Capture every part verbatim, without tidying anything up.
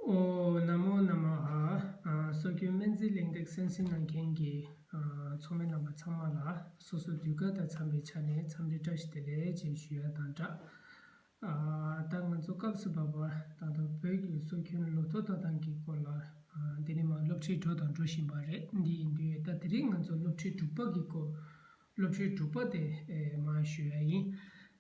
ཨོ། ན་མོ་ན་མ་ཧ། ཨ། སྲོལ་རྒྱུན་སྨན་རྩིས་གླེང་སྟེགས་གསན་གཟིགས་གནང་མཁན་གྱི། ཨ། ཚོགས་མི་རྣམ་པ་ཚང་མ་ལ་སོ་སོའི་དུས་བཀག་དང་འཚམས་པའི་ཆ་ནས་འཚམས་འདྲི་བཀྲ་ཤིས་བདེ་ལེགས་ཅེས་ཞུ་ཡ་དང་སྦྲགས། ཨ། ད་ང་ཚོ་སྐབས་སུ་བབས་པ་ད་ལྟ་བོད་ཀྱི་སྲོལ་རྒྱུན་ལོ་ཐོ་ལྟ་སྟངས་ཀྱི་སྐོར་ལ། ཨ། འདི་ནས་མར་སློབ་ཁྲིད་འགྲོ་དང་འགྲོ་བཞིན་པ་རེད། འདི་ཡིན་དུས་ད་དེ་རིང་ང་ཚོ་སློབ་ཁྲིད་དྲུག་པ་གི་སྐོར། སློབ་ཁྲིད་དྲུག་པ་དེ། ཨེ། མར་ཞུ་ཡ་ཡིན།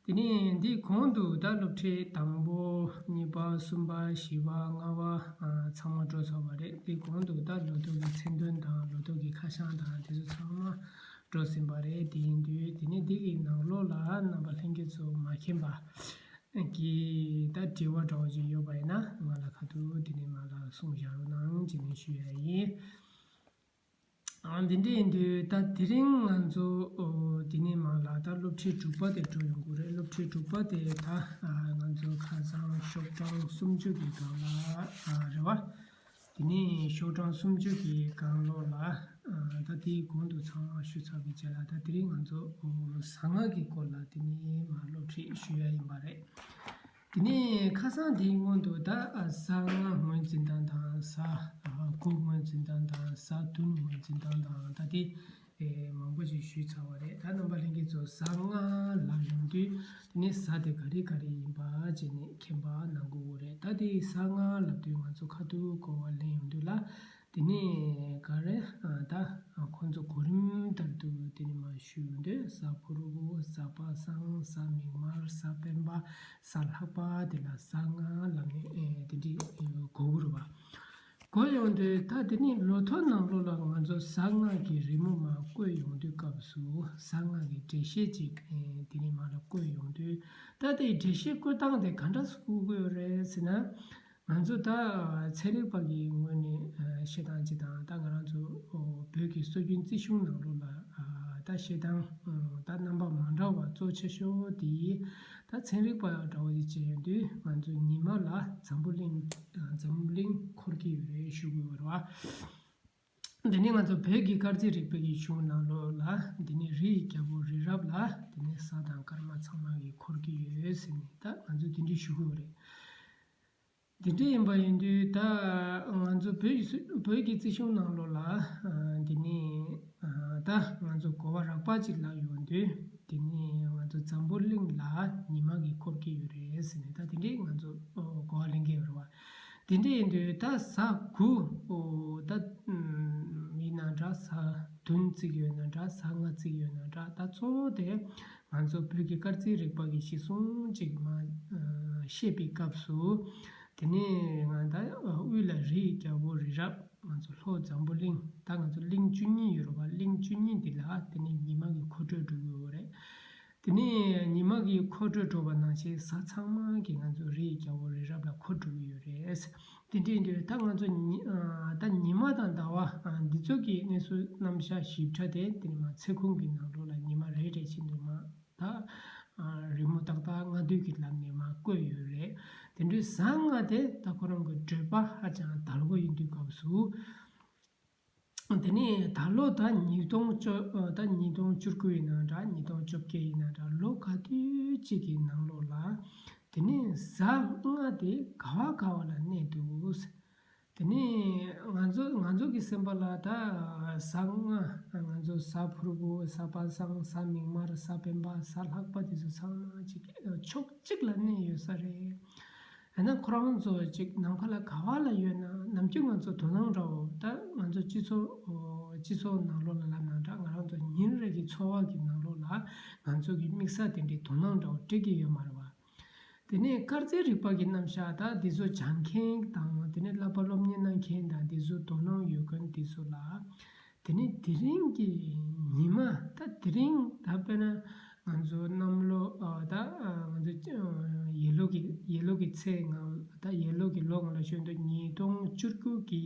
དེ་ནས་འདིའི་གོང་དུ་ད་སློབ་ཁྲིད་དང་པོ། གཉིས་པ། གསུམ་པ། བཞི་པ། ལྔ་པ། ཨ། ཚང་མ་འགྲོ་ཚར་བ་རེད། འདིའི་གོང་དུ་ད་ལོ་ཐོ་གི་མཚན་དོན་དང་ལོ་ཐོ་གི་ཁ་བྱང་དང་དེ་ཚོ་ཚང་མ་འགྲོ་ཟིན་པ་རེད། དེ་ཡིན་དུས་དེ་ནས་འདི་གི་ནང་ལོགས་ལ་རྣམ་པ་ལྷན་རྒྱས་ཚོ་མ་མཁྱེན་པ་གི་ད་དྲི་བ་འདྲ་བོ་ཅིག་ཡོད་པ་ཡིན་ན་ང་ལ་ཁ་ཐུག་དེ་ནས་མར་ལ་གསུངས་བཞག་རོགས་གནང་ཅེས་ནས་ཞུ་ཡ་ཡིན། ཨ། འདི་འདྲ་ཡིན་དུས་ད་དེ་རིང་ང་ཚོ། ཨོ། འདི་ནས་མར་ལ་ད་སློབ་ཁྲིད་དྲུག་པ་དེ་འགྲོ་ཡོང་གི་རེད། སློབ་ཁྲིད་དྲུག་པ་དེ་ད། ཨ། ང་ཚོ་ཁ་སང་ཤོག་གྲངས་སུམ་ཅུ་གི་སྒང་ལ། ཨ། རེད་བ། དེ་ནས་ཤོག་གྲངས་སུམ་ཅུ་གི་སྒང་ལོགས་ལ། ཨ། ད་དེའི་གོང་དུ་ཚང་མ་ཞུས་ཚར་བའི་རྗེས་ལ་ད་དེ་རིང་ང་ཚོ། ཨོ། གཟའ་ལྔ་གི་སྐོར་ལ་དེ་ནས་མར་སློབ་ཁྲིད་ཞུ་ཡ་ཡིན་པ་རེད། དེ་ནས་ཁ་སང་དེའི་སྔོན་དུ་ད། ཨ། གཟའ་ལྔ་ངོས་འཛིན་སྟངས་དང་། གཟའ། ཨ། དགུ་ངོས་འཛིན་སྟངས་དང་། གཟའ་བདུན་ངོས་འཛིན་སྟངས་དང་། ད་དེ། ཨེ། མང་པོ་ཞིག་ཞུས་ཚར་བ་རེད། ད་རྣམ་པ་ལྷན་རྒྱས་ཚོ་གཟའ་ལྔ་ལབ་ཡོང་དུས་དེ་ནས་གཟའ་དེ་ག་རེ་ག་རེ་ཡིན་པ་བྱས་ནས་མཁྱེན་པ་གནང་དགོས་ཀྱི་རེད། ད་དེ་གཟའ་ལྔ་ལབ་དུས་ང་ཚོ་ཁ་ཐུག་གོ་བ་ལེན་ཡོང་དུས་ལ། དེ་ནས་ག་རེ། ཨ། ད་ཁོང་ཚོ་གོ་རིམ་ལྟར་དུ་དེ་ནས་མར་ཞུ་ཡོང་དུས། གཟའ་ཕུར་བུ། གཟའ་པ་སངས། གཟའ་མིག་དམར། གཟའ་སྤེན་པ། གཟའ་ལྷག་པ། དེ་ལ་གཟའ་ལྔ་ལབ་ནས། ཨེ། དེ་འདྲའི་གོ་གི་རེད་བ། གོ་ཡོང་དུས་ད་དེ་ནས་ལོ་ཐོ་ནང་ལོགས་ལ་ང་ཚོ་གཟའ་ལྔ་གི་རི་མོ་མར་བཀོད་ཡོང་དུས་སྐབས་སུ་གཟའ་ལྔ་གི་འགྲེལ་བཤད་ཅིག། ཨེ། དེ་ནས་མར་ལ་བཀོད་ཡོང་དུས། ད་དེའི་འགྲེལ་བཤད་བཀོད་སྟངས་དེ་ག་འདྲ་སེ་བཀོད་དགོས་རེད་ཟེར་ན། ང་ཚོ་ད་ཚན་རིག་པ་གི་ངོས་ནས། ཨ། བཤད་སྟངས་ཅིག་དང་། ད་ང་རང་ཚོ། ཨོ། བོད་ཀྱི་སྲོལ་རྒྱུན་རྩིས་གཞུང་ནང་ལོགས་ལ། ཨ། ད་བཤད་སྟངས། ཨ། ད་རྣམ་པ་མ་འདྲ་བ་གཙོ་ཆེ་ཤོས་དེ་ད་ཚན་རིག་པ་འདྲ་བོ་ཞིག་བྱས་ཡོང་དུས་ང་ཚོ་ཉི་མ་ལ་འཛམ་བུ་གླིང་། ཨ། འཛམ་བུ་གླིང་འཁོར་གྱི་ཡོད་རེད་ཞུ་དགོས་པ་རེད་བ། དེ་ནས་ང་ཚོ་བོད་ཀྱི་སྐར་རྩིས་རིག་པ་གི་གཞུང་ནང་ལོགས་ལ། དེ་ནས་རི་ཡི་རྒྱལ་པོ་རི་རབ་ལ་དེ་ནས་གཟའ་དང་སྐར་མ་ཚང་མ་གིས་འཁོར་གྱི་ཡོད་ཟེར་ནས་ད་ང་ཚོས་དེ་འདྲས་ཞུ་གི་ཡོད་རེད། དེ་འདྲས་ཡིན་པ་ཡིན་དུས་ད་ང་ཚོ་བོད་ཀྱི་སྲོལ། བོད་ཀྱི་རྩིས་གཞུང་ནང་ལོགས་ལ། ཨ། དེ་ནས། ཨ། ད་ང་ཚོ་གོ་བ་རགས་པ་ཅིག་ལབ་ཡོང་དུས། དེ་ནས་ང་ཚོ་འཛམ་བུ་གླིང་ལ་ཉི་མ་གིས་འཁོར་གྱི་ཡོད་རེད་ཟེར་ནས་ད་དེ་འདྲས་ང་ཚོ་གོ་བ་ལེན་གྱི་ཡོད་རེད་བ། དེ་འདྲ་ཡིན་དུས་ད་གཟའ་དགུ། ཨོ། ད་ཡིན་ན་འདྲ། གཟའ་བདུན་བརྩི་གི་ཡོད་ན་འདྲ། གཟའ་ལྔ་བརྩི་གི་ཡོད་ན་འདྲ། ད་གཙོ་བོ་དེ་ང་ཚོ་བོད་ཀྱི་སྐར་རྩིས་རིག་པ་གི་གཞི་བཟུང་ཅིག་མ། ཨ། བཤད་པའི་སྐབས་སུ། དེ་ནས་ང་ད་དབུས་ལ་རི་ཡི་རྒྱལ་པོ་རི་རབ། ང་ཚོ་ལྷོ་འཛམ་བུ་གླིང་། ད་ང་ཚོ་གླིང་བཅུ་གཉིས་ཡོད་རེད་བ། གླིང་བཅུ་གཉིས་འདི་ལ་དེ་ནས་ཉི་མ་གིས་འཁོར་འགྲོ་འགྲོ་གི་ཡོད་རེད། དེ་ནས་ཉི་མ་གིས་འཁོར་འགྲོ་འགྲོ་བ་ནང་བཞིན་གཟའ་ཚང་མ་གིས་ང་ཚོ་རི་ཡི་རྒྱལ་པོ་རི་རབ་ལ་འཁོར་འགྲོ་གི་ཡོད་རེད། དེ་འདྲ་ཡིན་དུས་ད་ང་ཚོ་ཉི། ཨ། ད་ཉི་མ་དང་ཟླ་བ། ཨ། འདི་ཚོ་གི་གནས་ཚུལ་རྣམ་གཞག་ཞིབ་ཕྲ་དེ་དེ་ནས་མར་ཚེ་ཁུངས་ཀྱི་ནང་ལོགས་ལ་ཉི་མ་རེ་རེ་བཞིན་དུ་མར་ད། ཨ། རི་མོ་ཏག་ཏག་ལྔ་བསྡུས་ཀྱི་ལམ་ནས་མར་བཀོད་ཡོད་རེད། དེ་འདྲའི་གཟའ་ལྔ་དེ་ད་ཁོ་རང་གི་བགྲོད་པ་ཧ་ཅང་དལ་པོ་ཡིན་དུས་སྐབས་སུ། དེ་ནས་ད་ལོ་ད་ཉིས་སྟོང་བཅུ། ཨ། ད་ཉིས་སྟོང་བཅུ་དགུ་ཡིན་ན་འདྲ། ཉིས་སྟོང་བཅོ་བརྒྱད་ཡིན་ན་འདྲ། ལོ་ག་དུས་གཅིག་གི་ནང་ལོགས་ལ། དེ་ནས་གཟའ་ལྔ་དེ་ག་བ་ག་བ་ལ་གནས་འདུག། དེ་ནས་ང་ཚོ། ང་ཚོ་གི་སེམས་པ་ལ་ད་གཟའ་ལྔ། ང་ཚོ་གཟའ་ཕུར་བུ། གཟའ་པ་སངས། གཟའ་མིག་དམར། གཟའ་སྤེན་པ། གཟའ་ལྷག་པ་དེ་ཚོ་ཚང་མ་གཅིག་ཕྱོགས་གཅིག་ལ་གནས་ཡོད་ས་རེད། ཡང་ན་ཁོ་རང་ཚོ་ཅིག་ནམ་མཁའ་ལ་ག་བ་ལ་ཡོད་ན། ནམ་རྒྱུན་ང་ཚོ་དོ་སྣང་འདྲ་བོ། ད་ང་ཚོ་སྤྱི་ཚོགས། སྤྱི་ཚོགས་ནང་ལོགས་ལ་ལབ་ན་འདྲ། ང་རང་ཚོ་ཉིན་རེ་གི་འཚོ་བ་གི་ནང་ལོགས་ལ་ང་ཚོ་གི་དམིགས་བསལ་དེ་འདྲའི་དོ་སྣང་འདྲ་བོ་སྤྲད་ཀྱི་ཡོད་མ་རེད་བ། དེ་ནས་སྐར་རྩིས་རིག་པ་གི་རྣམ་གཞག་ད་འདི་ཚོ་སྦྱང་མཁན་དང་། དེ་ནས་བསླབ་པ་སློབ་གཉེར་གནང་མཁན་དང་། འདི་ཚོ་དོ་སྣང་ཡོད་མཁན་འདི་ཚོ་ལ། དེ་ནས་དེ་རིང་གི་ཉི་མ། ད་དེ་རིང་ད་དཔེར་ན་ང་ཚོ་གནམ་ལོ། ཨ། ད་ང་ཚོ་ཡར་ལོ་གི། ཡར་ལོ་གི་ཚེས་ང་། ད་ཡར་ལོ་གི་ལོ་ང་ལ་ཤོད་དུས་ཉིས་སྟོང་བཅུ་དགུ་གི་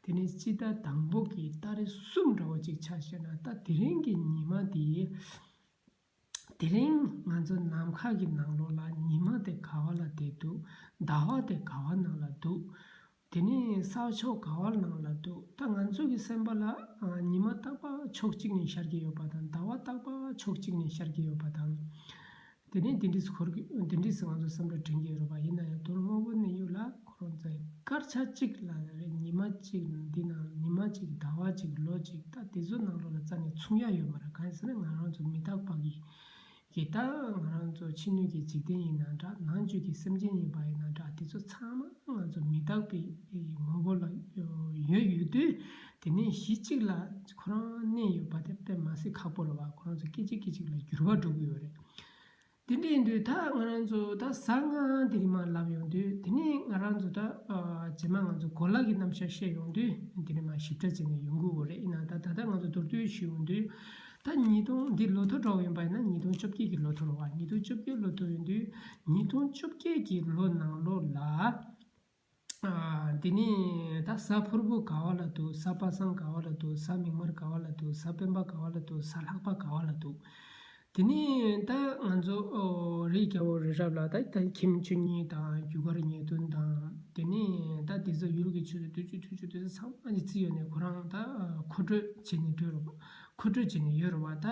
དེ་ནས་སྤྱི་ཟླ་དང་པོ་གི་ཏ་རིག་གསུམ་འདྲ་བོ་ཅིག་ཆ་བཞག་ན། ད་དེ་རིང་གི་ཉི་མ་དེ། དེ་རིང་ང་ཚོ་ནམ་མཁའ་གི་ནང་ལོགས་ལ་ཉི་མ་དེ་ག་བ་ལ་བསྡད་འདུག། ཟླ་བ་དེ་ག་བ་ནང་ལ་འདུག། དེ་ནས་ས་ཕྱོགས་ག་བ་ནང་ལ་འདུག། ད་ང་ཚོ་གི་སེམས་པ་ལ། ཨ། ཉི་མ་རྟག་པར་ཕྱོགས་གཅིག་ནས་ཤར་གྱི་ཡོད་པ་དང་། ཟླ་བ་རྟག་པར་ཕྱོགས་གཅིག་ནས་ཤར་གྱི་ཡོད་པ་དང་། དེ་ནས་དེ་འདྲས་སུ་འཁོར་གི་དེ་འདྲས་སུ་ང་ཚོ་བསམ་བློ་དྲན་གྱི་ཡོད་རེད་པ། ཡིན་ན་ཡང་དོ་རུང་དངོས་པོ་གནས་ཡུལ་ལ་ཁོ་རང་ཚོའི་སྐར་ཆ་གཅིག་ལ་རེད། ཉི་མ་གཅིག་འདི་ན་ཉི་མ་གཅིག་ཟླ་བ་གཅིག་ལོ་གཅིག་ད་དེ་ཚོ་ནང་ལོགས་ལ་རྩ་ནས་མཚུངས་ཡ་ཡོད་མ་རེད། གང་ཡིན་ཟེར་ན་ང་རང་ཚོ་མི་རྟག་པ་གི་གི་ད་ང་རང་ཚོ་ཕྱི་སྣོད་ཀྱི་འཇིག་རྟེན་ཡིན་ན་འདྲ། ནང་བཅུད་ཀྱི་སེམས་ཅན་ཡིན་པ་ཡིན་ན་འདྲ། དེ་ཚོ་ཚང་མ་ང་ཚོ་མི་རྟག་པའི་ངོ་བོ་ལ་ཡོད་ཡོད་དུས། དེ་ནས་གཞི་གཅིག་ལ་ཁོ་རང་གནས་ཡོད་པ་དེ་དཔེ་མ་སྲིད་ཁག་པོ་རེད་བ། ཁོ་རང་ཚོ་སྐད་ཅིག་སྐད་ཅིག་ལ་འགྱུར་བ་འགྲོ་གི་ཡོད་རེད། དེ་འདྲ་ཡིན་དུས་ད་ང་རང་ཚོ་ད་གཟའ་ལྔ་དེ་རིང་མར་ལབ་ཡོང་དུས། དེ་ནས་ང་རང་ཚོ་ད་རྗེས་མ་ང་ཚོ་གོ་ལ་གི་རྣམ་གཞག་བཤད་ཡོང་དུས་དེ་རིང་མར་ཞིབ་ཕྲ་བྱས་ནས་ཡོང་གི་ཡོད་རེད། ཡིན་ན་ད་ད་ལྟ་ང་ཚོ་མདོར་བསྡུས་ཞུ་ཡོང་དུས། ད་ཉིས་སྟོང་འདི་ལོ་ཐོ་འདྲ་བོ་ཡིན་པ་ཡིན་ན་ཉིས་སྟོང་བཅོ་བརྒྱད་ཀྱི་ལོ་ཐོ་རེད་བ། ཉིས་སྟོང་བཅོ་བརྒྱད་ལོ་ཐོ་ཡིན་དུས་ཉིས་སྟོང་བཅོ་བརྒྱད་ཀྱི་ལོ་ནང་ལོགས་ལ། ཨ། དེ་ནས་ད་གཟའ་ཕུར་བུ་ག་བ་ལ་འདུག་གཟའ་པ་སངས་ག་བ་ལ་འདུག་གཟའ་མིག་དམར་ག་བ་ལ་འདུག་གཟའ་སྤེན་པ་ག་བ་ལ་འདུག་གཟའ་ལྷག་པ་ག་བ་ལ་འདུག་དེ་ནས་ད་ང་ཚོ་ཨོ་རི་རྒྱལ་པོ་རི་རབ་ལ་ད་ད་ཁྱི་མོ་བཅུ་གཉིས་དང་རྒྱུ་སྐར་ཉིས་སྟོང་དང་། དེ་ནས་ད་དེ་ཚོ་ཡུལ་གྱི་ཆུ་ཚོད་བདུན་ཅུ་དྲུག་ཅུ་དེ་ཚོ་ཚང་མ་ནས་བརྩིས་ཡོད་ནས་ཁོ་རང་ད་མཁོ་སྤྲོད་བྱས་ནས་འགྲོ་རུ་མཁོ་སྤྲོད་བྱས་ནས་ཡོད་རུ་བ། ད་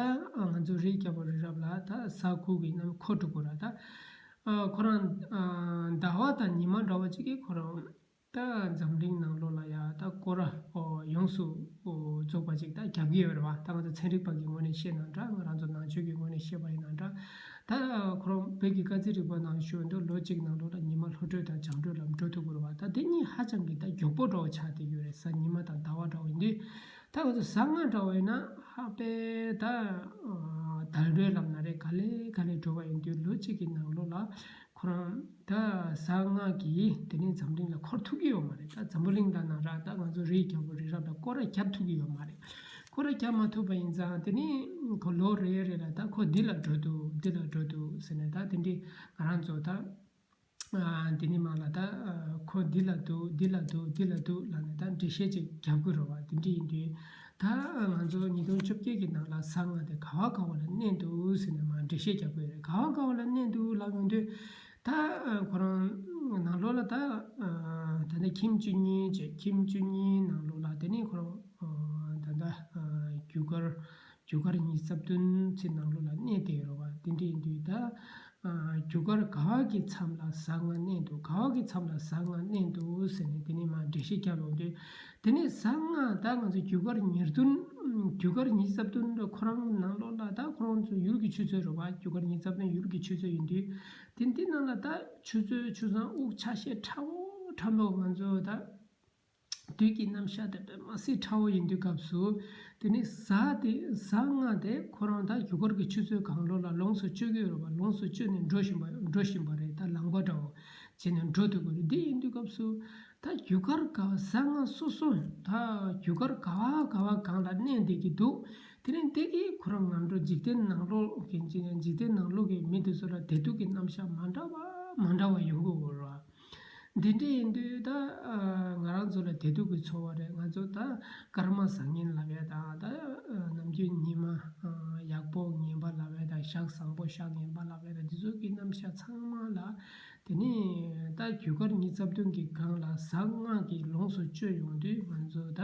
ང་ཚོ་རི་རྒྱལ་པོ་རི་རབ་ལ་ད་གཟའ་དགུ་གི་ནང་མཁོ་འགྲོ་དགོས་ར། ད་ཨ། ཁོ་རང་ཨ། ཟླ་བ་དང་ཉི་མ་འདྲ་བ་ཅིག་གིས་ཁོ་རང་ད་འཛམ་གླིང་ནང་ལོགས་ལ་ཡ་ད་སྐོར་ར་ཨོ་ཡོངས་སུ་ཨོ་རྫོགས་པ་ཅིག་ད་རྒྱབ་ཀྱི་ཡོད་རེད་བ། ད་ང་ཚོ་ཚན་རིག་པ་གི་ངོས་ནས་བཤད་ན་འདྲ། ང་རང་ཚོ་ནང་ཆོས་ཀྱི་ངོས་ནས་བཤད་པ་ཡིན་ན་འདྲ། ད་ཁོ་རང་བོད་ཀྱི་སྐར་རྩིས་རིག་པ་ནང་ཞུ་འདུག་ལོ་གཅིག་ནང་ལོགས་ལ་ཉི་མ་ལྷོ་བགྲོད་དང་བྱང་བགྲོད་ལ་འགྲོ་ཐུབ་ཀྱི་རེད་བ། ད་དེ་གཉིས་ཧ་ཅང་གི་ད་མགྱོགས་པོ་འདྲ་བོ་ཆགས་བསྡད་ཡོད་རེད། གཟའ་ཉི་མ་དང་ཟླ་བ་འདྲ་བོ་ཡིན་དུས། ད་ང་ཚོ་གཟའ་ལྔ་འདྲ་བོ་ཡིན་ན་ཧ་པའི་ད་ཨ། ཟླ་བགྲོད་ལབ་ན་རེད། ག་ལེ་ག་ལེ་འགྲོ་བ་ཡིན་དུས་ལོ་གཅིག་གི་ནང་ལོགས་ལ་ཁོ་རང་ད་གཟའ་ལྔ་གིས་དེ་ནས་འཛམ་གླིང་ལ་འཁོར་ཐུབ་ཀྱི་ཡོད་མ་རེད། ད་འཛམ་བུ་གླིང་ལ་ན་ར་ད་ང་ཚོ་རི་རྒྱལ་པོ་རི་རབ་ལ་སྐོར་ར་རྒྱབ་ཐུབ་ཀྱི་ཡོད་མ་རེད། སྐོར་ར་རྒྱབ་མ་ཐུབ་པ་ཡིན་ཙང་དེ་ནས་ཁོ་ལོ་རེ་རེ་ལ་ད་ཁོ་འདི་ལ་འགྲོ་འདུག་འདི་ལ་འགྲོ་འདུག་ཟེར་ནས་ད་དེ་འདྲའི་ང་རང་ཚོ་ད། ཨ། འདི་ནས་མར་ལ་ད་ཨ། ཁོ་འདི་ལ་འདུག་འདི་ལ་འདུག་འདི་ལ་འདུག་ལབ་ནས་ད་འགྲེལ་བཤད་ཅིག་རྒྱབ་དགོས་རེད་བ། དེ་འདྲ་ཡིན་དུས་ད་ང་ཚོ་ཉིས་སྟོང་བཅོ་བརྒྱད་ཀྱི་ནང་ལ་གཟའ་ལྔ་དེ་ག་བ་ག་བ་ལ་གནས་འདུག་ཟེར་ནས་མར་འགྲེལ་བཤད་རྒྱབ་དགོས་རེད། ག་བ་ག་བ་ལ་གནས་འདུག་ལབ་ཡོང་དུས་ད་ཨ། ཁོ་རང་ནང་ལོགས་ལ་ད་ཨ། ད་ལྟ་ཁྱི་མོ་བཅུ་གཉིས་བྱས། ཁྱི་མོ་བཅུ་གཉིས་ནང་ལོགས་ལ་དེ་ནས་ཁོ་རང་ཨ། ད་ལྟ་ཨ། རྒྱུ་སྐར་རྒྱུ་སྐར་ཉི་ཤུ་རྩ་བདུན་ཚེས་ནང་ལོགས་ལ་གནས་བསྡད་ཡོད་རེད་བ། དེ་འདྲ་ཡིན་དུས་ད་ཨ། རྒྱུ་སྐར་ག་བ་གི་མཚམས་ལ་གཟའ་ལྔ་གནས་འདུག་ག་བ་གི་མཚམས་ལ་གཟའ་ལྔ་གནས་འདུག་ཟེར་ནས་དེ་ནས་མར་འགྲེལ་བཤད་རྒྱབ་ཡོང་དུས། དེ་ནས་གཟའ་ལྔ་ད་ང་ཚོ་རྒྱུ་སྐར་ཉེར་བདུན། རྒྱུ་སྐར་ཉི་ཤུ་རྩ་བདུན་ལ་ཁོ་རང་ནང་ལོགས་ལ་ད་ཁོ་རང་ཚོ་ཡུལ་གྱི་ཆུ་ཚོད་རེད་བ། རྒྱུ་སྐར་ཉི་ཤུ་རྩ་བདུན་ཡུལ་གྱི་ཆུ་ཚོད་ཡིན་དུས། དེ་འདི་ནང་ལ་ད་ཆུ་ཚོད་ཆུ་སྲང་དབུགས་ཆ་ཤས་ཕྲ་བོ་ཕྲ་མོ་ང་ཚོ་ད། དུས་ཀྱི་རྣམ་གཞག་དེ་དཔེ་མ་སྲིད་ཕྲ་བོ་ཡིན་དུས་སྐབས་སུ། དེ་ནས་གཟའ་དེ་གཟའ་ལྔ་དེ་ཁོ་རང་ད་རྒྱུ་སྐར་གྱི་ཆུ་ཚོད་གང་ལོགས་ལ་ལོངས་སུ་སྤྱོད་ཀྱི་ཡོད་རེད་པ། ལོངས་སུ་སྤྱོད་ནས་འགྲོ་བཞིན་པ་འགྲོ་བཞིན་པ་རེད། ད་ལང་པ་འདྲ་བོ་བྱས་ནས་འགྲོ་ཐུབ་ཀྱི་རེད། འདི་ཡིན་དུས་སྐབས་སུ་ད་རྒྱུ་སྐར་ག་གཟའ་ལྔ་སོ་སོ་ད་རྒྱུ་སྐར་ག་བ་ག་བ་གང་ལ་གནས་བསྡད་ཀྱི་འདུག་དེ་ནས་དེ་གིས་ཁོ་རང་ངམ་འགྲོ་འཇིག་རྟེན་ནང་ལོགས་ཀྱི་འཇིག་རྟེན་ནང་ལོགས་ཀྱི་མི་དེ་ཚོ་ལ་བདེ་སྡུག་གི་རྣམ་གཞག་མ་འདྲ་བ་མ་འདྲ་བ་ཡོང་གི་ཡོད་རེད་པ། འདི་འདྲ་ཡིན་དུས་ད་ང་རང་ཚོ་ལ་བདེ་སྡུག་གི་ཚོར་བ་རེད། ང་ཚོ་ད་སྐར་མ་བཟང་ངན་ལབ་ཡ་དང་། ད་ནམ་རྒྱུན་ཉི་མ་ཡག་པོ་ངན་པ་ལབ་ཡ་དང་། ཞག་བཟང་པོ་ཞག་ངན་པ་ལབ་ཡ་དང་། འདི་ཚོ་གི་རྣམ་གཞག་ཚང་མ་ལ། དེ་ནས་ད་རྒྱུ་སྐར་ཉི་ཤུ་རྩ་བདུན་གྱི་སྒང་ལ་གཟའ་ལྔ་གིས་ལོངས་སུ་སྤྱོད་ཡོང་དུས་ང་ཚོ་ད་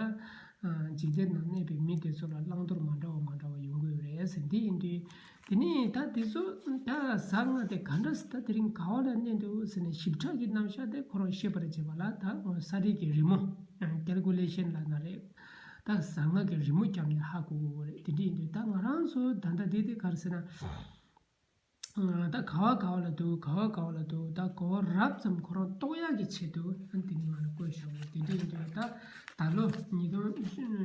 འཇིག་རྟེན་ནང་གནས་པའི་མི་དེ་ཚོ་ལ་བླང་དོར་མ་འདྲ་བ་མ་འདྲ་བ་ཡོང་གི་ཡོད་རེད་ཟེར། འདི་ཡིན་དུས། དེ་ནས་ད་དེ་ཚོ་ད་གཟའ་ལྔ་དེ་ག་འདྲ་སེ་ད་དེ་རིང་ག་བ་ལ་གནས་འདུག་ཟེར་ནས་ཞིབ་ཕྲ་གི་རྣམ་གཞག་དེ་ཁོ་རང་ཤེས་པར་བྱེད་པ་ལ་ད་ས་རིས་ཀྱི་རི་མོ། ཀལ་ཀུ་ལེ་ཤན་ལབ་ན་རེད། ད་གཟའ་ལྔ་གི་རི་མོ་བརྒྱབ་ནས་ཧ་གོ་དགོས་རེད། དེ་འདྲ་ཡིན་དུས་ད་ང་རང་ཚོ་ད་ལྟ་དེ་དེ་ག་རེ་ཟེར་ན། ད་ག་བ་ག་བ་ལ་འདུག་ག་བ་ག་བ་ལ་འདུག་ད་གོ་བ་རབ་ཙམ་ཁོ་རང་རྟོགས་ཡག་གི་ཆེད་དུ་ཨ་ནི་དེ་ནས་ང་ལ་བཀོད་བཞག་པ་རེད། དེ་འདྲ་ཡིན་དུས་ད་ད་ལོ་ཉིས་སྟོང་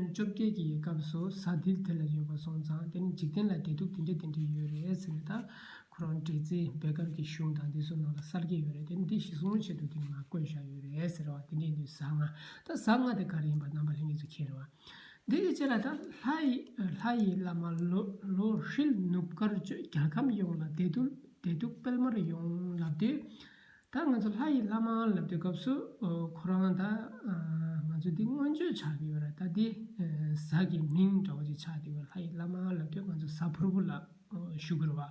བཅོ་བརྒྱད་ཀྱི་སྐབས་སུ་གཟའ་འདི་དེ་ལ་ཡོད་པ་སོང་ཙང་དེ་ནི་འཇིག་རྟེན་ལ་བདེ་སྡུག་དེ་འདྲ་དེ་འདྲ་ཡོད་རེད་ཟེར་ནས། ད་ཁོ་རང་འབྲས་རྩེ་བེ་ཀར་གྱི་གཞུང་དང་འདི་ཚོ་ནང་ལ་གསལ་གྱི་ཡོད་རེད། དེ་ནི་འདི་གཞི་བཟུང་ཆེད་དུ་དེ་ནི་ང་བཀོད་བཞག་ཡོད་རེད་ཟེར་བ། དེ་འདྲ་ཡིན་དུས་གཟའ་ལྔ། ད་གཟའ་ལྔ་དེ་ག་རེ་ཡིན་པ་རྣམ་པ་ལྷན་རྒྱས་ཚོ་མཁྱེན་རེད་བ། འདི་གི་རྗེས་ལ་ད་ལྷ་ཡི་ལྷ་ཡི་བླ་མ་ལོ་ལོ་ཧྲིལ་ནུབ་དཀར་སྤྱོད། རྒྱལ་ཁམས་ཡོངས་ལ་བདེ་སྡུག་བདེ་སྡུག་སྤེལ་མར་ཡོང་ལབ་དུས། ད་ང་ཚོ་ལྷ་ཡི་བླ་མ་ལབ་དུས་སྐབས་སུ་ཁོ་རང་ད་ང་ཚོ་འདི་མངོན་བརྗོད་ཆགས་ཀྱི་ཡོད་རེད། ད་འདི་གཟའ་གི་མིང་འདྲ་བོ་ཅིག་ཆགས་ཀྱི་ཡོད། ལྷ་ཡི་བླ་མ་ལབ་དུས་ང་ཚོ་གཟའ་ཕུར་བུ་ལ་ཞུ་གི་རེད་བ།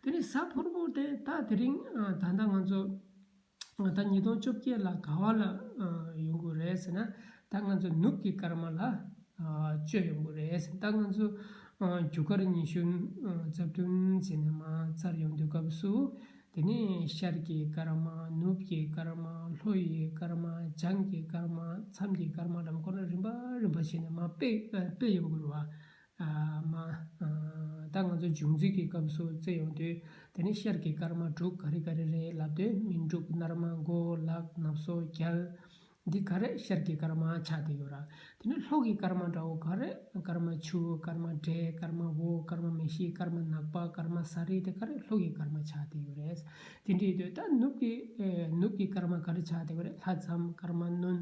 དེ་ནས་གཟའ་ཕུར་བུ་དེ་ད་དེ་རིང་ད་ལྟ་ང་ཚོ། ད་ཉིས་སྟོང་བཅོ་བརྒྱད་ལ་ག་བ་ལ་ཡོང་གི་རེད་ཟེར་ན། ད་ང་ཚོ་ནུབ་ཀྱི་སྐར་མ་ལ་སྤྱོད་ཡོང་གི་རེད་ཟེར། ད་ང་ཚོ་ རྒྱུ་སྐར་ཉི་ཤུ་རྩ་བདུན་བྱས་ནས་མར་བཙལ་ཡོང་དུས་སྐབས་སུ། དེ་ནས་ཤར་གྱི་སྐར་མ། ནུབ་ཀྱི་སྐར་མ། ལྷོ་ཡི་སྐར་མ། བྱང་གི་སྐར་མ། མཚམས་ཀྱི་སྐར་མ་ལ་ཁོ་རང་རིམ་པ་རིམ་པ་བྱས་ནས་མར་སྤེལ་སྤེལ་ཡོང་དགོས་རེད་བ། མ། ད་ང་ཚོ་འབྱུང་རྩིས་ཀྱི་སྐབས་སུ་བཙལ་ཡོང་དུས། དེ་ནས་ཤར་གྱི་སྐར་མ་དྲུག་ག་རེ་ག་རེ་རེད་ལབ་དུས། སྨིན་དྲུག་སྣར་མ། མགོ། ལག། ནབ་སོ། རྒྱལ། འདི་ག་རེ་ཤར་གྱི་སྐར་མ་ཆགས་བསྡད་ཡོད་ར། དེ་ནས་ལྷོ་གི་སྐར་མ་འདྲ་བོ་ག་རེ། སྐར་མ་ཆུ། སྐར་མ་འབྲས། སྐར་མ་འོ། སྐར་མ་མེ་ཤི། སྐར་མ་ནག་པ། སྐར་མ་ས་རི། དེ་ག་རེ་ལྷོ་གི་སྐར་མ་ཆགས་བསྡད་ཡོད་རེད། དེ་འདྲ་ཡིན་དུས་ད་ནུབ་ཀྱི་ནུབ་ཀྱི་སྐར་མ་ག་རེ་ཆགས་བསྡད་ཡོད་རེད། ལྷ་མཚམས། སྐར་མ་སྣུན།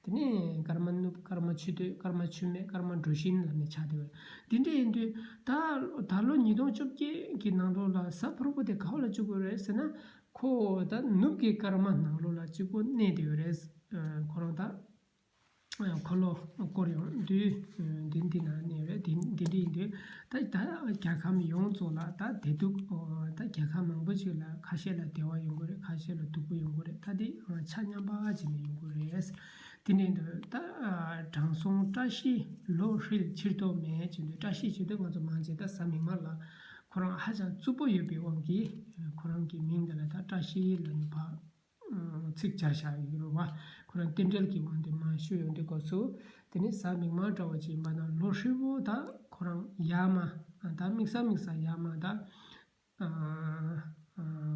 དེ་ནས་སྐར་མ་ནུབ། སྐར་མ་ཆུ་སྟོད། སྐར་མ་ཆུ་སྨད། སྐར་མ་གྲོ་བཞིན་ལབ་ནས་ཆགས་བསྡད་ཡོད་རེད། དེ་འདྲ་ཡིན་དུས་ད་ད་ལོ་ཉིས་སྟོང་བཅོ་བརྒྱད་ཀྱི་ནང་ལོགས་ལ་གཟའ་ཕུར་བུ་དེ་ག་བ་ལ་བཅུག་དགོས་རེད་ཟེར་ན། ཁོ་ད་ནུབ་ཀྱི་སྐར་མ་ནང་ལོགས་ལ་གཅིག་པོ་གནས་བསྡད་ཡོད་རེད། ཁོ་རང་ད་འཁོར་ལོ་བསྐོར་ཡོང་དུས་འདི་འདི་ན་གནས་རེད། འདི་འདི་འདྲ་ཡིན་དུས། ད་ད་རྒྱལ་ཁམས་ཡོངས་རྫོགས་ལ་ད་བདེ་སྡུག་ད་རྒྱལ་ཁམས་མང་པོ་ཅིག་ལ་ཁ་ཤས་ལ་བདེ་བ་ཡོང་གི་རེད། ཁ་ཤས་ལ་སྡུག་པོ་ཡོང་གི་རེད། ད་འདི་ཆ་མཉམ་པ་ཅིག་ནས་ཡོང་གི་རེད། དེ་ནས་འདི་ད་དྲང་སྲོང་བཀྲ་ཤིས་ལོ་ཧྲིལ་ཕྱིར་ལྡོག་མེད་ཅེས་འདུག་བཀྲ་ཤིས་ཅེས་འདུག་ང་ཚོ་མང་ཆེ་ད་གཟའ་མིག་དམར་ལ་ཁོ་རང་ཧ་ཅང་རྩུབ་པོ་ཡོད་པའི་དབང་གིས། ཁོ་རང་གི་མིང་འདི་ལ་ད་བཀྲ་ཤིས་ལབ་ནས་ཕར་ཚིག་སྦྱར་བཞག་ཡོད་རེད་བ། ཁོ་རང་རྟེན་འབྲེལ་གྱི་དབང་དུ་མར་ཞུ་ཡོང་དུས་སྐབས་སུ། དེ་ནས་གཟའ་མིག་དམར་འདྲ་བོ་ཅིག་ཡིན་པ་ན་ལོ་ཧྲིལ་པོ་ད་ཁོ་རང་ཡར་མར་ད་དམིགས་བསལ་དམིགས་བསལ་ཡར་མར་ད།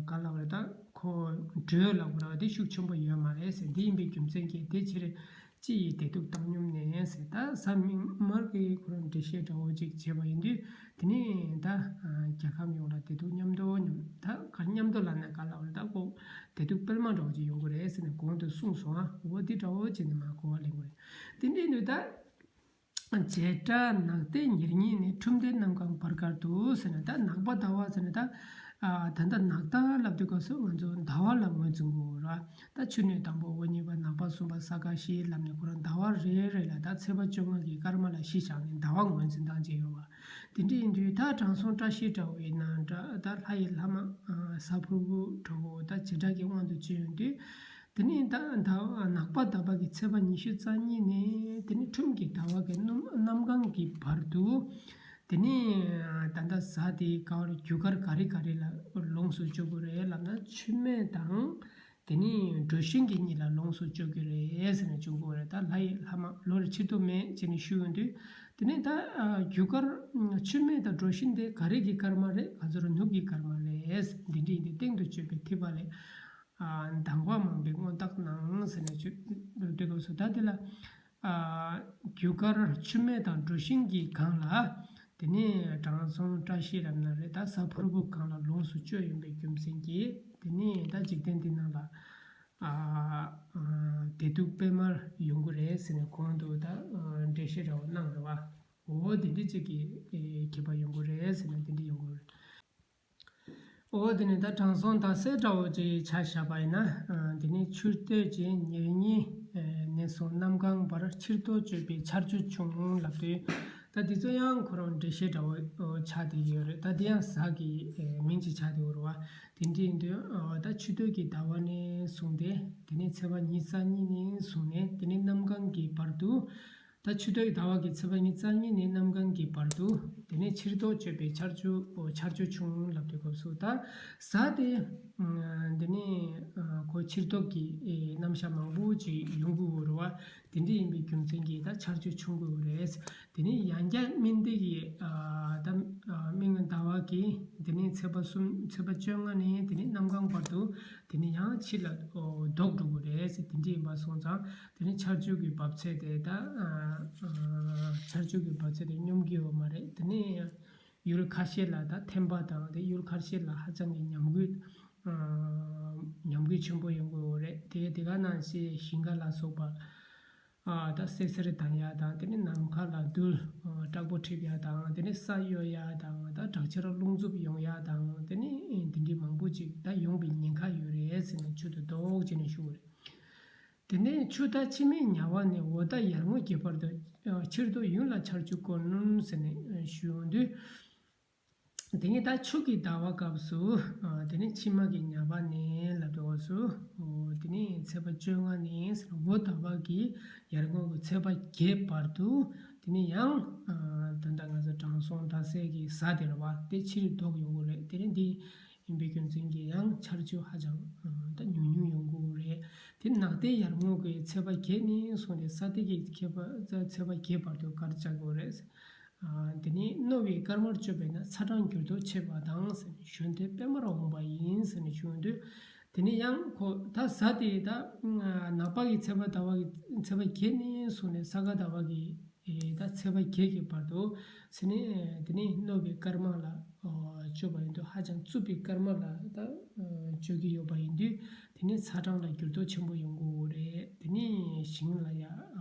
ག་ལབ་རེད། ད་ཁོ་དྲོད་ལབ་དགོས་རེད་བ། དེ་ཤུགས་ཆེན་པོ་ཡོད་མ་རེད་ཟེར། འདི་ཡིན་པའི་རྒྱུ་མཚན་གྱིས་དེ་ཕྱིར་ཅི་ཡིས་བདེ་སྡུག་བཏང་སྙོམས་ནས་ཟེར། ད་གཟའ་མིག་དམར་གྱིས་ཁོ་རང་འགྲེལ་བཤད་འདྲ་བོ་ཅིག་བྱས་པ་ཡིན་དུས། དེ་ནས་ད་རྒྱལ་ཁམས་ཡོངས་ལ་བདེ་སྡུག་མཉམ་དུ་མཉམ། ད་ག་མཉམ་དུ་ལབ་ན་ག་ལབ་རེད། ད་ཁོ་བདེ་སྡུག་སྤེལ་མ་འདྲ་བོ་ཅིག་ཡོང་གི་རེད་ཟེར་ནས་གོང་དུ་གསུངས་སོང་ཨ། འོ་འདི་འདྲ་བོ་བྱས་ནས་མར་གོ་བ་ལེན་དགོས་རེད། དེ་འདྲ་ཡིན་དུས་ད། བྱེ་བྲག་ནག་ལྟས་ཉེར་གཉིས་ནས། ཁྲུམས་ལྟས་གནམ་གང་བར་དཀར་དུ་ཟེར་ནས། ད་ནག་པ་ཟླ་བ་ཟེར་ནས་ད། ད་ལྟ་ནག་ཟླ་ལབ་དུས་སྐབས་སུ་ང་ཚོ་ཟླ་བ་ལ་ངོས་འཛིན་དགོས་ར། ད་ཆུ་སྣོད་དང་པོ། འོ་གཉིས་པ། ནག་པ་གསུམ་པ། ས་ག་བཞི་ལབ་ནས་ཁོ་རང་ཟླ་བ་རེ་རེ་ལ་ད་ཚེས་པ་བཅོ་ལྔ་གི་སྐར་མ་ལ་གཞི་བཞག་ནས་ཟླ་བ་ངོས་འཛིན་སྟངས་བྱས་ཡོད་བ། དེ་འདྲ་ཡིན་དུས་ད་དྲང་སྲོང་བཀྲ་ཤིས་འདྲ་བོ་ཡིན་ན་འདྲ། ད་ལྷ་ཡི་ལྷ་མ་གཟའ་ཕུར་བུ་འདྲ་བོ་ད་བྱེ་བྲག་གི་དབང་དུ་བྱས་ཡོང་དུས། དེ་ནས་ད་ཟླ་བ་ནག་པ་ཟླ་བ་གི་ཚེས་པ་ཉི་ཤུ་རྩ་གཉིས་ནས་དེ་ནས་ཁྲུམས་ཀྱི་ཟླ་བ་གི་གནམ་གང་གི་བར་དུ། དེ་ནས་ད་ལྟ་གཟའ་དེ་ག་བར་རྒྱུ་སྐར་ག་རེ་ག་རེ་ལ་ལོངས་སུ་སྤྱོད་དགོས་རེད་ལབ་ན། མཆོད་མེ་དང་དེ་ནས་གྲོ་བཞིན་གྱི་གཉིས་ལ་ལོངས་སུ་སྤྱོད་དགོས་རེད་ཟེར་ནས་བྱུང་དགོས་རེད། ད་ལྷ་ཡི་ལྷ་མ་ལོ་རེ་ཕྱིར་ལྡོག་མེད་ཅེས་ནས་ཞུས་ཡོང་དུས། དེ་ནས་ད་རྒྱུ་སྐར་མཆོད་མེ་དང་གྲོ་བཞིན་དེ་ག་རེ་གི་སྐར་མ་རེད། ང་ཚོ་ར་ནུབ་ཀྱི་སྐར་མ་རེད། འདི་འདྲ་ཡིན་དུས་སྟེང་དུ་བརྗོད་པའི་ཐིགས་པ་ལས། ཨ། དང་བ་མང་པོའི་མངོན་རྟགས་སྣང་ཟེར་ནས་བརྗོད་འདོད་དགོས་སོ། ད་འདི་ལ། ཨ། རྒྱུ་སྐར་མཆོད་མེ་དང་གྲོ་བཞིན་གྱི་སྒང་ལ། དེ་ནས་དྲང་སྲོང་བཀྲ་ཤིས་རབ་ན་རེ་ད་གཟའ་ཕུར་བུ་སྒང་ལ་ལོངས་སུ་སྤྱོད་ཡོང་པའི་རྒྱུ་མཚན་གྱིས། དེ་ནས་ད་འཇིག་རྟེན་འདི་ནང་ལ། ཨ། ཨ། བདེ་སྡུག་སྤེལ་མར་ཡོང་གི་རེད་ཟེར་ནས་གོང་དུ་ད། ཨ། འགྲེལ་བཤད་འདྲ་བོ་གནང་རེད་བ། འོ་དེ་འདྲ་ཅིག་གི་ཁྱད་པར་ཡོང་གི་རེད་ཟེར་ནས་དེ་འདྲ་ཡོང་གི་རེད། འོ་དེ་ནས་ད་དྲང་སྲོང་ཟླ་ཟེར་འདྲ་བོ་ཅིག་ཆ་བཞག་པ་ཡིན་ན། དེ་ནས་ཆུ་སྟོད་ཀྱི་ཉེར་གཉིས་ནས་བཟུང་གནམ་གང་བར་ཕྱིར་ལྡོག་སྤྱོད་པའི་ཆར་ཆུ་ཆུང་ལབ་དུས། ད་དེ་ཚོ་ཡང་ཁོ་རང་འགྲེལ་བཤད་འདྲ་བོ་ཆགས་བསྡད་ཡོད་རེད། ད་དེ་ཡང་གཟའ་གི་མིང་ཅིག་ཆགས་བསྡད་ཡོད་རེད་བ། དེ་འདྲ་ཡིན་དུས་ད་ཆུ་སྟོད་ཀྱི་ཟླ་བ་ནས་བཟུང་སྟེ། དེ་ནས་ཚེས་པ་ཉི་ཤུ་རྩ་གཉིས་ནས་བཟུང་ནས། དེ་ནས་གནམ་གང་གི་བར་དུ། ད་ཆུ་སྟོད་ཟླ་བ་གི་ཚེས་པ་ཉི་ཤུ་རྩ་གཉིས་ནས་གནམ་གང་གི་བར་དུ། དེ་ནས་ཕྱིར་ལྡོག་སྤྱོད་པའི་ཆར་ཆུ། ཆར་ཆུ་ཆུང་ལབ་དུས་སྐབས་སུ། ད་གཟའ་དེ། དེ་ནས་ཁོ་ཕྱིར་ལྡོག་གི་རྣམ་གཞག་མང་པོ་ཅིག་ཡོང་གི་ཡོད་རེད་བ། དེ་འདྲ་ཡིན་པའི་རྒྱུ་མཚན་གྱིས་ད་ཆར་ཆུ་ཆུང་གི་ཡོད་རེད། དེ་ནས་ཡང་བསྐྱར་སྨིན་ཟླ་གི། ད་སྨིན་ཟླ་བ་གི་དེ་ནས་ཚེས་པ་གསུམ། ཚེས་པ་བཅོ་ལྔ་ནས་དེ་ནས་གནམ་གང་བར་དུ། དེ་ནས་ཡང་ཕྱི་ལ་ལྡོག་འགྲོ་གི་རེད་ཟེར། དེ་འདྲ་ཡིན་པ་སོང་ཙང་། དེ་ནས་ཆར་ཆུ་གི་འབབ་ཚད་དེ་ད། ཨ། ཨ། ཆར་ཆུ་གི་འབབ་ཚད་དེ་སྙོམས་ཀྱི་ཡོད་མ་རེད། དེ་ནས་ཡུལ་ཁ་ཤས་ལ་ད་ཐན་པ་དང་། དེ་ཡུལ་ཁ་ཤས་ལ་ཧ་ཅང་གི་ཉམས་རྒུད། ཨ། ཉམས་རྒུད་ཆེན་པོ་ཡོང་གི་ཡོད་རེད། དེ་དེ་ག་ནང་བཞིན་ཞིང་ཁ་ལ་སོགས་པ། ཨ། ད་བསད་གསེར་ལྡང་ཡ་དང་། དེ་ནས་ནམ་མཁའ་ལ་རྡུལ་དྲག་པོ་འཁྲིགས་ཡ་དང་། དེ་ནས་ས་གཡོ་ཡ་དང་། ད་དྲག་ཆར་རླུང་འཚུབ་ཡོང་ཡ་དང་། དེ་ནས་འདི་འདྲའི་མང་པོ་ཅིག་ད་ཡོང་བའི་ཉེན་ཁ་ཡོད་རེད་ཟེར་ནས་ཆུ་དེ་ལྡོག་བྱས་ནས་ཞུ་གི་རེད། དེ་ནས་ཆུ་ཟླ་ཕྱི་མའི་ཉ་པ་ནས་འོ་ཟླ་ཡར་ངོའི་བར་དུ། ཕྱིར་ལྡོག་ཡུན་ལ་ཆར་ཆུ་བསྐོར་སྣུམ་ཟེར་ནས་ཞུ་ཡོང་དུས། དེ་ནས་ད་ཆུ་གི་ཟླ་བ་སྐབས་སུ། དེ་ནས་ཕྱི་མ་གི་ཉ་པ་ནས་ལབ་དུས་སྐབས་སུ། དེ་ནས་ཚེས་པ་བཅོ་ལྔ་ནས་འོ་ཟླ་བ་གི་ཡར་ངོ་གི་ཚེས་པ་བརྒྱད་བར་དུ། དེ་ནས་ཡང་ད་ལྟ་ང་ཚོ་དྲང་སྲོང་ཟླ་ཟེར་གྱི་གཟའ་དེ་རེད་བ། དེ་ཕྱིར་ལྡོག་ཡོང་གི་རེད། དེ་ནས་འདི་ཡིན་པའི་རྒྱུ་མཚན་གྱིས་ཡང་ཆར་ཆུ་ཧ་ཅང་ད་ཉུང་ཉུང་ཡོང་གི་རེད། དེ་ནག་དེ་ཡར་ངོ་གི་ཚེས་པ་བརྒྱད་ནས་བཟུང་སྟེ་ས་དེ་གི་ཁྱད་པར་ཚེས་པ་བརྒྱད་བར་དུ་གར་བཅག་དགོས་རེད། དེ་ནས་རྣོ་བའི་སྐར་མར་གཅོད་པས་ན་ཚ་གྲང་འགྱུར་ལྡོག་ཆེ་བ་དང་ཟེར་ནས་གཞོན་དུས་པད་མར་འོངས་པ་ཡིན་ཟེར་ནས་ཞུ་ཡོང་དུས། དེ་ནས་ཡང་ཁོ་ད་གཟའ་དེ་ད་ནག་པ་གི་ཚེས་པ་ཟླ་བ་གི་ཚེས་པ་བརྒྱད་ནས་བཟུང་ནས་ས་ག་ཟླ་བ་གི་ད་ཚེས་པ་བརྒྱད་ཀྱི་བར་དུ་ཟེར་ནས། དེ་ནས་རྣོ་བའི་སྐར་མ་ལ་གཅོད་པ་ཡིན་དུས་ཧ་ཅང་རྩུབ་པའི་སྐར་མ་ལ་ད་གཅོད་ཀྱི་ཡོད་པ་ཡིན་དུས། དེ་ནས་ཚ་གྲང་ལ་འགྱུར་ལྡོག་ཆེན་པོ་ཡོང་གི་ཡོད་རེད། དེ་ནས་ཞིང་ལ་ཡ་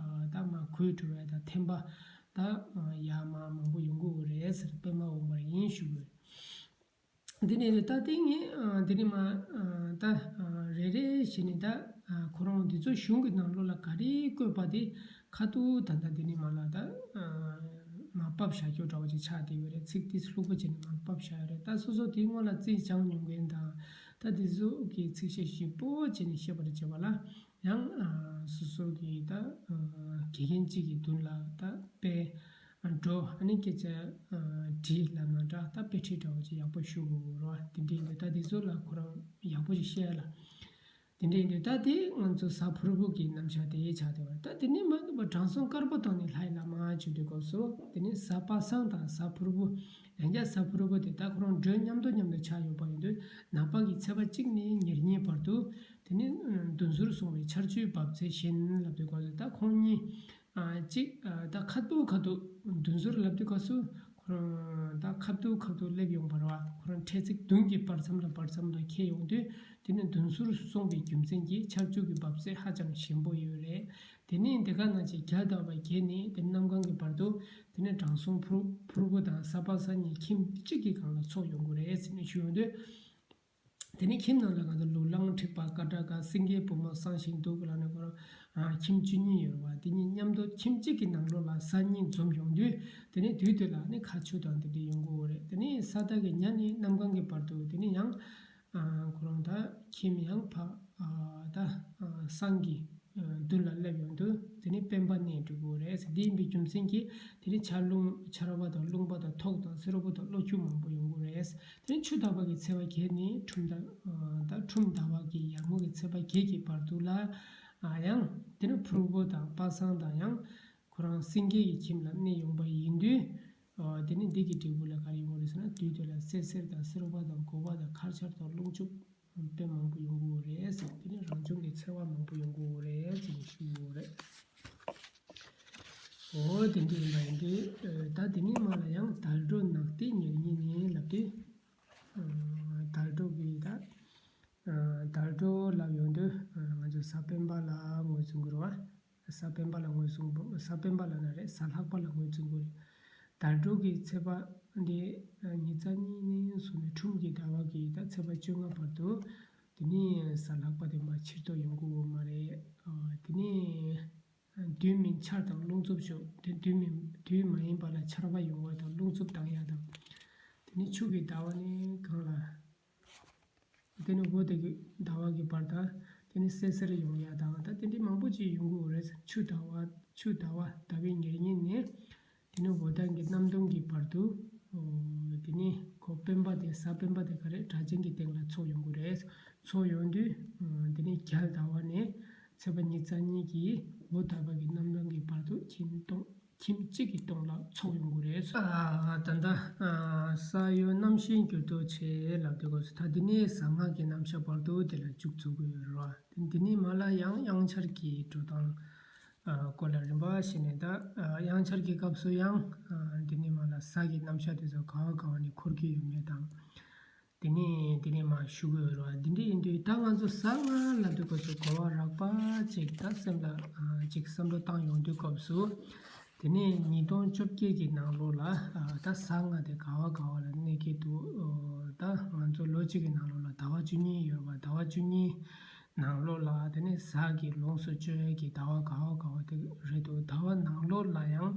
ད་མ་གོས་བྲོ་བའི་ད་ཐན་པ་ད་ཡ་མ་མང་པོ་ཡོང་གི་ཡོད་རེད་ཟེར། པད་མ་འོངས་པ་ཡིན་ཞུ་གི་ཡོད་རེད། འདི་ནས་ད་ལྟ་ངས་འདི་ནས་མ་ད་རེ་རེ་བྱས་ནས་ད་ཁོ་རང་འདི་ཚོ་གཞུང་གི་ནང་ལོགས་ལ་ག་རེ་བཀོད་པ་དེ་ཁ་ཐུག་ད་ལྟ་འདི་ནས་མ་ལ་ད་མ་ཕབ་བཞག་རྒྱུ་འདྲ་བོ་ཅིག་ཆགས་བསྡད་ཡོད་རེད། ཚིག་དེ་ལྷུག་པོ་བྱས་ནས་མ་ཕབ་བཞག་ཡོད་རེད། ད་སོ་སོ་དེའི་སྔོན་ལ་རྩིས་སྦྱངས་མྱོང་མཁན་དང་། ད་དེ་ཚོ་གི་ཚིག་བཤད་ཞིབ་པོ་བྱས་ནས་བཤད་པར་བྱེད་པ་ལ་ཡང་སོ་སོ་གི་ད་དགེ་རྒན་གཅིག་གི་མདུན་ལ་ད་དཔེ་འགྲོ་ཨ་ནི་སྐད་ཆ་དྲིས་ལབ་ན་འདྲ། ད་དཔེ་ཁྲིད་འདྲ་བོ་ཅིག་ཡག་པོ་ཞུ་དགོས་རེད་བ། དེ་འདྲ་ཡིན་དུས་ད་དེ་ཚོ་ལ་ཁོ་རང་ཡག་པོ་ཞིག་བཤད་ལ། དེ་འདྲ་ཡིན་དུས་ད་དེ་ང་ཚོ་གཟའ་ཕུར་བུ་གི་རྣམ་གཞག་དེ་ཆགས་བསྡད་པ་རེད། ད་དེ་ནས་མ་འདུག་པ་དྲང་སྲོང་དཀར་པོ་དང་ནི་ལྷའི་ལྷ་མ་བྱེད་དུས་སྐབས་སུ། དེ་ནས་གཟའ་པ་སངས་དང་གཟའ་ཕུར་བུ། ཡང་བསྐྱར་གཟའ་ཕུར་བུ་དེ་ད་ཁོ་རང་འགྲོས་མཉམ་དུ་མཉམ་དུ་ཆགས་ཡོད་པ་ཡིན་དུས་ནག་པ་གི་ཚེས་པ་གཅིག་ནས་ཉེར་གཉིས་བར་དུ། དེ་ནས་བདུན་ཟུར་སོང་བའི་ཆར་ཆུའི་འབབ་ཚད་བཞིན་ལབ་དུས་སྐབས་སུ་ད་ཁོང་གཉིས་གཅིག་ད་ཁ་ཐུག་ཁ་ཐུག་བདུན་ཟུར་ལབ་དུས་སྐབས་སུ། ཁོ་རང་ད་ཁ་ཐུག་ཁ་ཐུག་སླེབས་ཡོང་བ་རེད་བ། ཁོ་རང་འཕྲེད་ཚེག་བདུན་གྱི་བར་མཚམས་དང་བར་མཚམས་ལ་འཁེལ་ཡོང་དུས། དེ་ནས་བདུན་ཟུར་སོང་བའི་རྒྱུ་མཚན་གྱིས་ཆར་ཆུ་གི་འབབ་ཚད་ཧ་ཅང་ཞན་པོ་ཡོད་རེད། དེ་ནས་འདི་ག་ནང་བཞིན་རྒྱ་ཟླ་བ་བརྒྱད་ནས་དེ་གནམ་གང་གི་བར་དུ། དེ་ནས་དྲང་སྲོང་ཕུར་ཕུར་བུ་དང་གཟའ་པ་སངས་གཉིས་ཁྱིམ་གཅིག་གི་སྒང་ལ་ཚོགས་ཡོང་གི་རེད་ཟེར་ནས་ཞུ་ཡོང་དུས། དེ་ནས་ཁྱིམ་ནང་ལ་ང་ཚོ་ལུག་གླང་འཁྲིག་པ་ཀ་ཏྲ་ཀ་སེང་གེའི་བུ་མོ་སངས་ཤིང་འདུག་ལབ་ནས་ཁོ་རང་ཁྱིམ་བཅུ་གཉིས་ཡོད་རེད་བ། དེ་གཉིས་མཉམ་དུ་ཁྱིམ་གཅིག་གི་ནང་ལོགས་ལ་གཟའ་གཉིས་འཛོམས་ཡོང་དུས། དེ་ནས་དུས་དེ་ལ་ནི་ཁ་ཆུ་དང་དེ་འདྲ་ཡོང་གི་ཡོད་རེད། དེ་ནས་ས་ད་གི་ཉ་ནས་གནམ་གང་གི་བར་དུ་དེ་ནས་ཡང་ཁོ་རང་ད་ཁྱིམ་ཡང་ཕ་ད་སངས་ཀྱི་མདུན་ལ་སླེབས་ཡོང་དུས་དེ་ནས་སྤེན་པ་གནས་འགྲོ་གི་ཡོད་རེད། དེ་ཡིན་པའི་རྒྱུ་མཚན་གྱིས་དེ་ནས་ཆར་རླུང་ཆར་པ་དང་རླུང་པ་དང་ཐོག་དང་སེར་པོ་དང་གློ་ཆུ་མང་པོ་ཡོང་གི་རེད། དེ་ནས་ཆུ་ཟླ་བ་གི་ཚེས་པ་བརྒྱད་ནས་ཁྲུམས་ཟླ་ད་ཁྲུམས་ཟླ་བ་གི་ཡར་ངོ་གི་ཚེས་པ་བརྒྱད་ཀྱི་བར་དུ་ལ་ཡང་དེ་ནས་ཕུར་བུ་དང་པ་སངས་དང་ཡང་ཁོ་རང་སེང་གེ་ཡི་ཁྱིམ་ལ་གནས་ཡོང་པ་ཡིན་དུས། ཨོ། དེ་ནས་འདི་གི་འབྲས་བུ་ལ་ག་རེ་ཡོང་གི་རེད་ཟེར་ན། དུས་དེ་ལ་སད་སེར་དང་སེར་པ་དང་གོ་བ་དང་ཁར་ཆར་དང་རླུང་འཚུབ་དཔེ་མང་པོ་ཡོང་གི་ཡོད་རེད་ཟེར། དེ་ནས་རང་བྱུང་གི་འཚེ་བ་མང་པོ་ཡོང་གི་ཡོད་རེད་ཟེར་ནས་ཞུ་གི་ཡོད་རེད། ཨོ། དེ་འདྲ་ཡིན་པ་ཡིན་དུས། ད་དེ་ནས་མ་ལ་ཡང་དལ་འགྲོ་ནག་དེ་ཉེར་གཉིས་ནས་ལབ་དུས། དལ་འགྲོ་གི་ད། དལ་འགྲོ་ལབ་ཡོང་དུས་ང་ཚོ་གཟའ་སྤེན་པ་ལ་ངོས་བཟུང་གི་རེད་བ། གཟའ་སྤེན་པ་ལ་ངོས་བཟུང་། གཟའ་སྤེན་པ་ལ་ན་རེད། གཟའ་ལྷག་པ་ལ་ངོས་བཟུང་གི་རེད། དལ་འགྲོ་གི་ཚེས་པ་འདི་ཉི་ཤུ་རྩ་གཉིས་ནས་བཟུང་ནས་ཁྲུམས་ཀྱི་ཟླ་བ་གི་ད་ཚེས་པ་བཅོ་ལྔ་བར་དུ། དེ་ནས་གཟའ་ལྷག་པ་དེ་མར་ཕྱིར་ལྡོག་ཡོང་གི་ཡོད་མ་རེད། དེ་ནས་དུས་མིན་ཆར་དང་རླུང་འཚུབ་ཤོག་དེ་དུས་མིན་དུས་མ་ཡིན་པ་ལ་ཆར་པ་ཡོང་བ་དང་རླུང་འཚུབ་ལྡང་ཡ་དང་། དེ་ནས་ཆུ་གི་ཟླ་བ་ནས་གང་ལ། དེ་ནས་འོ་དེ་གི་ཟླ་བ་གི་བར་དང་། དེ་ནས་སད་སེར་ཡོང་ཡ་དང་ད་དེ་འདྲའི་མང་པོ་ཅིག་ཡོང་གི་ཡོད་རེད། ཆུ་ཟླ་བ་ཆུ་ཟླ་བ་ཟླ་བའི་ཉེར་གཉིས་ནས། དེ་ནས་འོ་ད་གི་གནམ་སྟོང་གི་བར་དུ། དེ་ནས་ཁོ་སྤེན་པ་དེ་གཟའ་སྤེན་པ་དེ་ག་རེ་སྒྲ་གཅན་གྱི་སྟེང་ལ་ཚོགས་ཡོང་གི་རེད། ཚོགས་ཡོང་དུས། དེ་ནས་རྒྱ་ཟླ་བ་ནས་ཚེས་པ་ཉི་ཤུ་རྩ་གཉིས་ཀྱི་འོ་ད་བར་གི་གནམ་སྟོང་གི་བར་དུ་ཁྱིམ་སྟོང་། ཁྱིམ་གཅིག་གི་སྟེང་ལ་ཚོགས་ཡོང་གི་རེད། ཨ། ད་ལྟ་ཨ། ས་གཡོ་གནམ་ཞིང་འགྱུར་ལྡོག་ཆེ་ལབ་དུས་སྐབས་སུ་ད་འདི་ནས་གཟའ་སྔགས་ཀྱི་རྣམ་གཞག་བར་དུ་དེ་ལ་མཇུག་རྫོགས་ཀྱི་ཡོད་རེད་བ། དེ་འདི་ནས་མ་ལ་ཡང་དབྱངས་འཆར་གྱི་འགྲོ་སྟངས་ཨ། སྐོར་ལ་རིམ་པ་བྱས་ནས་ད་ཨ། དབྱངས་འཆར་གྱི་སྐབས་སུ་ཡང་ཨ། འདི་ནས་མ་ལ་གཟའ་གི་རྣམ་གཞག་དེ་ཚོ་ག་བ་ག་བ་ནས་འཁོར་གྱི་ཡོད་མེད་དང་། དེ་ནས་དེ་ནས་མར་ཞུ་གི་ཡོད་རེད་བ། འདི་འདྲ་ཡིན་དུས་ད་ང་ཚོ་གཟའ་སྔགས་ལབ་དུས་སྐབས་སུ་གོ་བ་རགས་པ་ཅིག་ད་སེམས་ལ་ཨ། ཅིག་བསམ་བློ་བཏང་ཡོང་དུས་སྐབས་སུ། དེ་ནས་ཉིས་སྟོང་བཅོ་བརྒྱད་ཀྱི་ནང་ལོགས་ལ་ཨ། ད་གཟའ་སྔགས་དེ་ག་བ་ག་བ་ལ་གནས་ཀྱི་འདུག་ཨོ། ད་ང་ཚོ་ལོ་གཅིག་གི་ནང་ལོགས་ལ་ཟླ་བ་བཅུ་གཉིས་ཡོད་རེད་བ། ཟླ་བ་བཅུ་གཉིས་ནང་ལོགས་ལ་དེ་ནས་གཟའ་གི་ལོངས་སུ་སྤྱོད་ཀྱི་ཟླ་བ་ག་བ་ག་བ་དེ་རེད་འདུག་ཟླ་བ་ནང་ལོགས་ལ་ཡང་།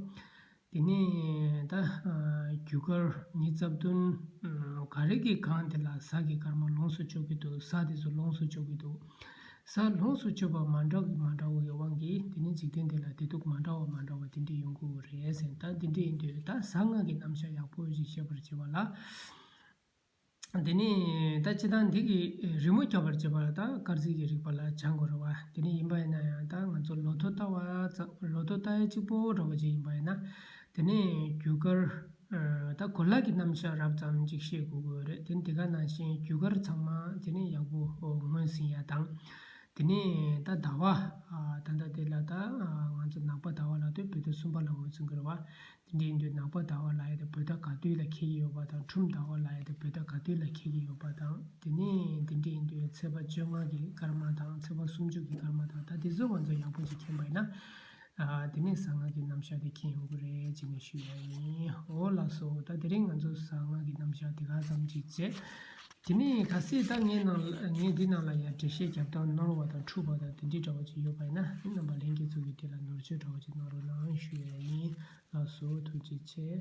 དེ་ནས་ད་རྒྱུ་སྐར་ཉི་ཤུ་རྩ་བདུན་ག་རེ་གི་སྒང་དེ་ལ་གཟའ་གི་སྐར་མ་ལོངས་སུ་སྤྱོད་ཀྱི་འདུག་གཟའ་དེ་ཚོ་ལོངས་སུ་སྤྱོད་ཀྱི་འདུག་གཟའ་ལོངས་སུ་སྤྱོད་པ་མ་འདྲ་བའི་མ་འདྲ་བའི་དབང་གིས་དེ་ནི་འཇིག་རྟེན་འདི་ལ་བདེ་སྡུག་མ་འདྲ་བ་མ་འདྲ་བ་དེ་འདྲ་ཡོང་གི་ཡོད་རེད་ཟེར། ད་དེ་འདྲ་ཡིན་དུས་ད་གཟའ་ལྔ་གི་རྣམ་གཞག་ཡག་པོ་ཞིག་ཤེས་པར་བྱེད་པ་ལ། དེ་ནས་ད་སྤྱིར་བཏང་འདི་གི་རི་མོ་བརྒྱབ་པར་བྱེད་པ་ལ་ད་དཀར་རྩི་གི་རིགས་པ་ལ་སྦྱང་དགོས་རེད་བ། དེ་ནས་ཡིན་པ་ཡིན་ན་ཡང་ད་ང་ཚོ་ལོ་ཐོ་ལྟ་བ་ཙམ་ལོ་ཐོ་ལྟ་ཡ་གཅིག་པོ་འདྲ་བོ་ཅིག་ཡིན་པ་ཡིན་ན། དེ་ནས་རྒྱུ་སྐར་ད་གོ་ལ་གི་རྣམ་གཞག་རབ་ཙམ་ཅིག་ཤེས་དགོས་ཀྱི་ཡོད་རེད། དེ་ནས་དེ་ག་ནང་བཞིན་རྒྱུ་སྐར་ཚང་མ་དེ་ནས་ཡག་པོ་ངོས་ཟིན་ཡ་དང་། དེ་ནས་ད་ཟླ་བ་ད་ལྟ་དེ་ལ་ད་ང་ཚོ་ནག་པ་ཟླ་བ་ལ་དུས་བོད་ཟླ་གསུམ་པ་ལ་ངོས་འཛིན་དགོས་རེད་བ། དེ་འདྲ་ཡིན་དུས་ནག་པ་ཟླ་བ་ལབ་ཡ་དེ་བོད་ཟླ་ག་དུས་ལ་འཁེལ་གྱི་ཡོད་པ་དང་ཁྲུམས་ཟླ་བ་ལབ་ཡ་དེ་བོད་ཟླ་ག་དུས་ལ་འཁེལ་གྱི་ཡོད་པ་དང་། དེ་ནས་དེ་འདྲ་ཡིན་དུས་ཚེས་པ་བཅོ་ལྔ་གི་སྐར་མ་དང་ཚེས་པ་སུམ་ཅུ་གི་སྐར་མ་དང་ད་དེ་ཚོ་ང་ཚོ་ཡག་པོ་ཅིག་མཁྱེན་པ་ཡིན་ན། ཨ་དེ་ནས་གཟའ་ལྔ་གི་རྣམ་གཞག་དེ་མཁྱེན་ཡོང་གི་རེད་ཅེས་ངས་ཞུ་ཡ་ཡིན། འོ་ལགས་སོ། ད་དེ་རིང་ང་ཚོ་གཟའ་ལྔ་གི་རྣམ་གཞག་དེ་ག་ཙམ་ཅིག་བྱས། དེ་ནས་གལ་སྲིད་ད་ངའི་ནང་ལ་ངས་འདི་ནང་ལ་ཡང་འགྲེལ་བཤད་རྒྱབ་སྟངས་ནོར་བ་དང་འཁྲུལ་བ་དང་དེ་འདྲའི་འདྲ་བོ་ཅིག་ཡོད་པ་ཡིན་ན་རྣམ་པ་ལྷན་རྒྱས་ཚོ་གིས་དེ་ལ་ནོར་བཅོས་འདྲ་བོ་ཅིག་གནང་རོགས་གནང་ཞུ་ཡ་ཡིན། ལགས་སོ། ཐུགས་རྗེ་ཆེ།